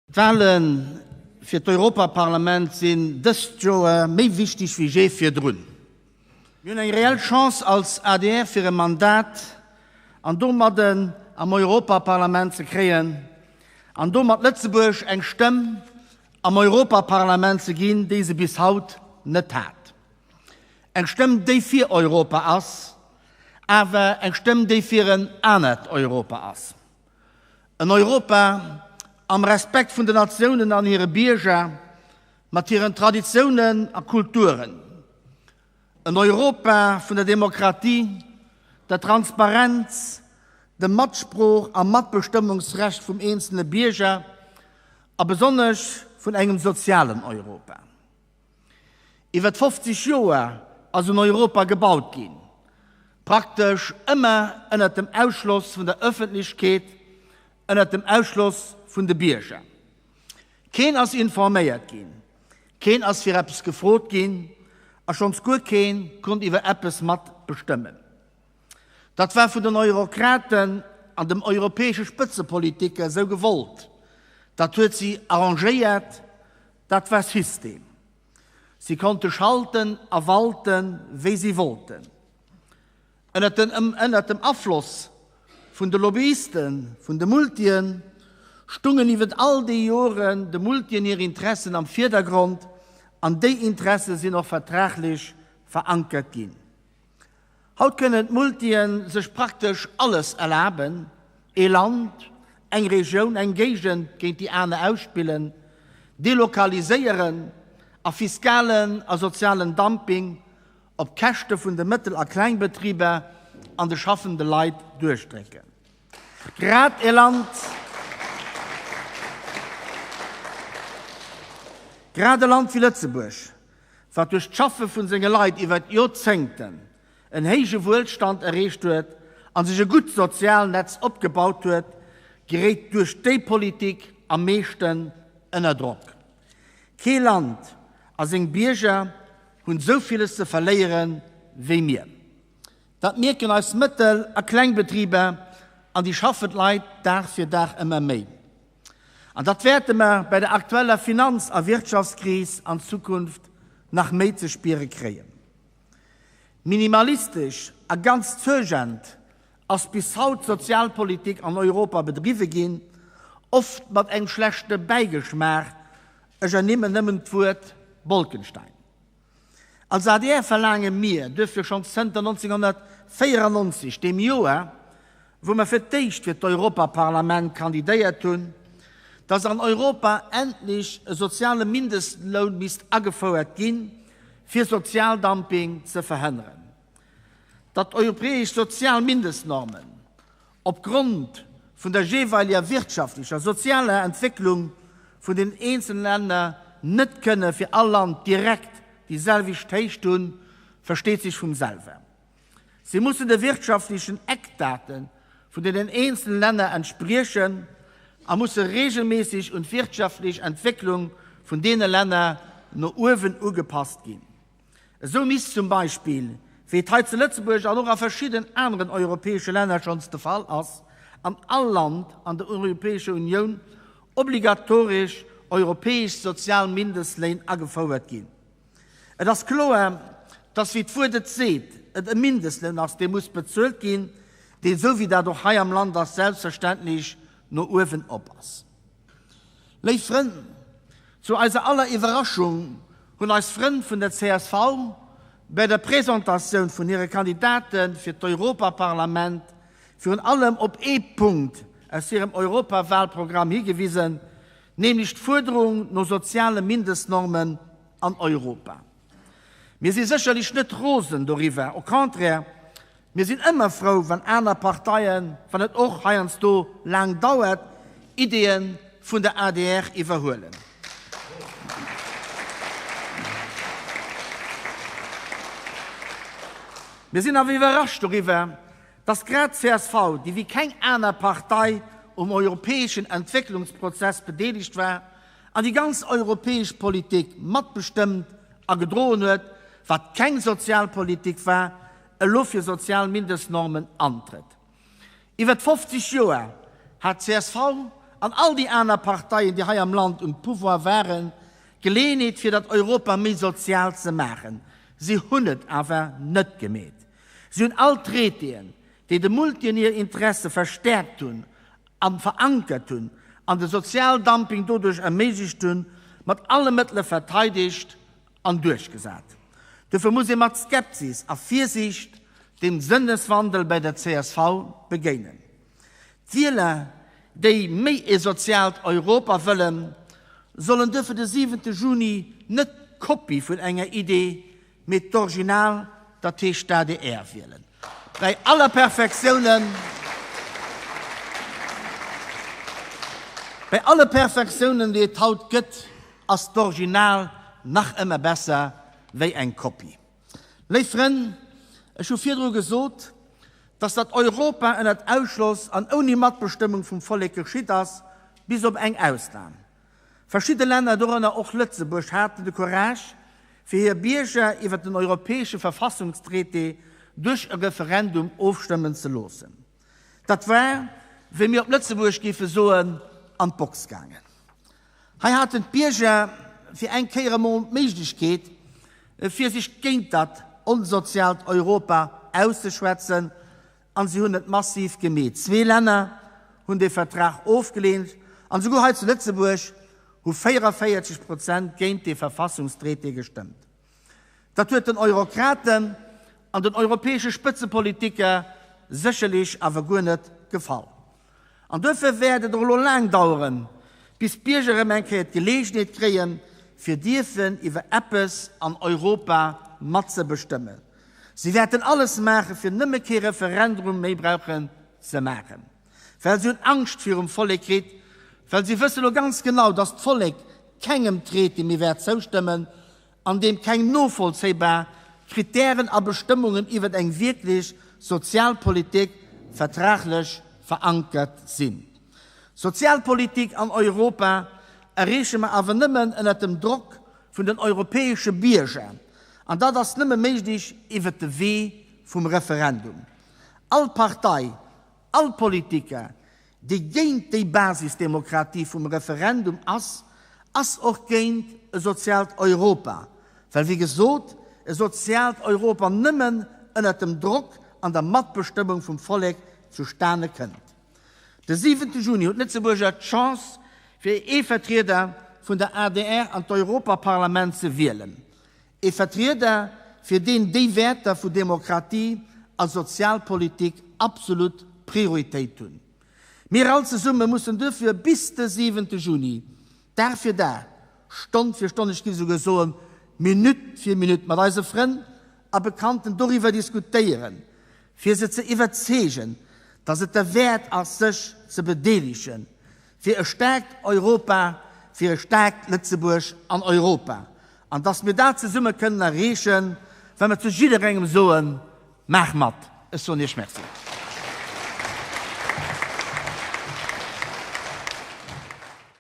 D'Wale fir d'Europaparlament sinn dëst Joer méi wichteg wéi jee virdrun. Mir hunn eng reell Chance als adr fir e Mandat an domadden am Europaparlament ze kréien an domat Lëtzebuerg eng Stëmm am Europaparlament ze ginn, déi se bis haut net hat. Eng Stëmm déi fir Europa ass, awer eng Stëmm déi fir en anert Europa ass. En Europa am Respekt vun den Natiounen an hire Bierger, mat hiren Traditiounen a Kulturen. En Europa vun der Demokratie, der Transparenz, dem Matsprooch a Matbestëmmungsrecht vum eenzele Bierger a besonnesch vun engem sozialen Europa. Iwwert 50 Joer ass un Europa gebaut ginn, praktesch ëmmer ënnert dem Ausschloss vun der Ëffentlechkeet, ënnert dem Ausschloss vun de Bierger. Keen ass informéiert ginn, keen ass fir eppes gefrot ginn a schonns guer keen konnt iwwer eppes mat bestëmmen. Dat war vun den Eurokraten an dem europäesche Spëtzepolitiker esou gewollt, dat huet si arrangéiert, Dat war System. Si konnte schalten a walten, wéi si wollten. Ënnert den ënnert dem Afloss vun de Lobbyisten, vun de Multien, stungen iwwert all déi Joren de Multien hir Interessen am Virdergrond an déi Interesse sinn och vertraglech verankert ginn. Haut kënnen d'Multien sech praktesch alles erlaben, ee Land, eng Regioun, eng Géigend géint déi aner ausspillen, delokaliséieren a fiskalen a sozialen Dumping op Käschte vun de Mëttel a Klengbetriber an de schaffende Leit duerchdrécken. Grad e Land, grad e Land wéi Lëtzebuerg, wat duerch d'Schaffe vun senge Leit iwwert Joerzéngten en héije Wuelstand erreecht huet a sech e gutt Sozialnetz opgebaut huet, geréit duerch déi Politik am meeschten ënner Drock. Kee Land a seng Bierger hunn esou villes ze verléiere wéi mir. Dat mierken eis Mëttel a Klengbetriber an déi schaffend Leit Dag fir Dag ëmmer méi. An dat wäerte mer bei der aktueller Finanz a Wirtschaftskris an Zukunft nach méi ze spiere kréien. Minimalistesch a ganz zögernd ass bis haut d'Sozialpolitik an Europa bedriwwe ginn, oft mat engem schlechte Bäigeschmaach, ech ernimmen nëmmen d'Wuert Bolkenstein. Als adr verlaange mir duerfir schonns zënter 1994, deem Joer, wou mer fir d'éischt fir d'Europaparlament kandidéiert hunn, dass an Europa endlech e soziale Mindestloun misst agefouert ginn, fir Sozialdumping ze verhënneren. Datt europäesch sozial Mindestnormen op Grond vun der jeeweileger wirtschaftlecher, sozialer Entwécklung vun den eenzelen Länner net kënne fir all Land direkt déi selwecht Héicht hunn, versteet sech vum selwer. Si mussen de wirtschaftlechen Eckdate vun deenen eenzelen Länner entspriechen a musse regelméisseg un d'wirtschaftlech Entwécklung vun deene Länner no uewen ugepasst ginn. Esou misst zum Beispill, wéi et hei zu Lëtzebuerg an och a verschidden aneren europäesche Länner schonns de Fall ass, an all Land an der Europäescher Unioun obligatoresch europäesch sozial Mindestléin agefouert ginn. Et ass kloer, dass, wéi d'Wuert et seet, et e Mindestloun ass, dee muss bezuelt ginn, deen, esou wéi dat och hei am Land ass, selbstverständlech no uewen op ass. Léif Frënn, zu eiser aller Iwwerraschung hunn eis Frënn vun der csv bäi der Presentatioun vun hire Kandidate fir d'Europaparlament virun allem op ee Punkt aus hirem Europawalprogramm higewisen, nämlech d'Fuerderung no soziale Mindestnormen an Europa. Mir si sécherlech net rosen doriwwer, au contraire, Mir sinn ëmmer frou, wann aner Parteien, wann et och heiansdo laang dauert, Ideeë vun der adr iwwerhuelen. Mir sinn awer iwwerrascht doriwwer, dass grad csv, déi wéi keng aner Partei um europäeschen Entwécklungsprozess bedeelegt war an déi ganz europäesch Politik matbestëmmt a gedroen huet, wat keng Sozialpolitik war, elo fir sozial Mindestnormen antrëtt. Iwwert 50 Joer hat csv an all déi aner Parteien, déi hei am Land um Pouvoir waren, d'Geleeënheet fir dat Europa méi sozial ze maachen. Si hunn et awer net gemeet. Si hunn all Traitéen, déi de Multien hir Interesse verstäerkt hunn a verankert hunn an de Sozialdumping doduerch erméiglecht hunn, mat alle Mëttele verteidegt an duerchgesat. Dofir muss ee mat Skepsis a Virsiicht dem Sënneswandel bei der csv begéinen. D'Wieler, déi méi e soziaalt Europa wëllen, sollen duerfir de siwente Juni net d'Kopie vun enger Idee, mee d'Original, dat heescht d'ADR wielen. Bäi aller Perfektiounen, bäi alle Perfektiounen, déi et haut gëtt, ass d'Original nach ëmmer besser wéi eng Kopie. Léif Frënn, ech hu virdru gesot, dass dat Europa ënnert Ausschloss an ouni Matbestëmmung vum Vollek geschitt ass, bis op eng Ausnam. Verschidde Länner, dorënner och Lëtzebuerg, haten de Courage, fir hir Bierger iwwer den europäesche Verfassungstraité duerch e Referendum ofstëmmen ze loossen. Dat war, wéi mir op Lëtzebuerg géife soen, an d'Box gaangen. Hei haten d'Bierger fir eng Kéier emol d'Méiglechkeet, fir sech géint dat onsoziaalt Europa auszeschwätzen, an si hunn et massiv gemeet. Zwee Länner hunn dee Vertrag ofgeleent, an esouguer hei zu Lëtzebuerg hu 44 Prozent géint dee Verfassungstraité gestëmmt. Dat huet den Eurokraten an den europäesche Spëtzepolitiker sécherlech awer guer net gefall. An duerfir wäert et och elo laang daueren, bis d'Bierger erëm eng Kéier d'Geleegenheet kréien, fir dierfen iwwer eppes an Europa matzebestëmmen. Si wäerten alles maachen, fir nëmme kee Referendrum méi brauchen ze maachen, well si hunn Angscht virum Vollek kritt, well si wësse lo ganz genau, dass d'Vollek kengem Traité méi wäert zoustëmmen, an deem keng novollzéibar Kritären a Bestëmmungen iwwer eng wierklech Sozialpolitik vertraglech verankert sinn. Sozialpolitik an Europa erreeche mer awer nëmmen ënnert dem Drock vun den europäesche Bierger, an dat ass nëmme méiglech iwwert de Wee vum Referendum. All Partei, all Politiker, dee géint déi Basisdemokratie vum Referendum ass, ass och géint e soziaalt Europa, well wéi gesot e soziaalt Europa nëmmen ënnert dem Drock an der Matbestëmmung vum Vollek zustane kënnt. De siwente Juni hunn d'Lëtzebuerger d'Chance fir ee Vertrieder vun der adr an d'Europaparlament ze wielen. Ee Vertrieder, fir deen déi Wäerter vu Demokratie a Sozialpolitik absolut Prioritéit hunn. Mir all zesumme mussen duerfir bis de siwente Juni, Dag fir Dag, Stonn fir Stonn, ech géif esouguer soen, Minutt fir Minutt mat eise Frënn a Bekannten doriwwer diskutéieren, fir se ze iwwerzeegen, dass et derwäert ass, sech ze bedeelegen fir e staarkt Europa, fir e staarkt Lëtzebuerg an Europa, an dass mir dat zesumme kënnen erreechen, wa mir zu jidderengem soen, Maach mat! Ech soen Iech Merci.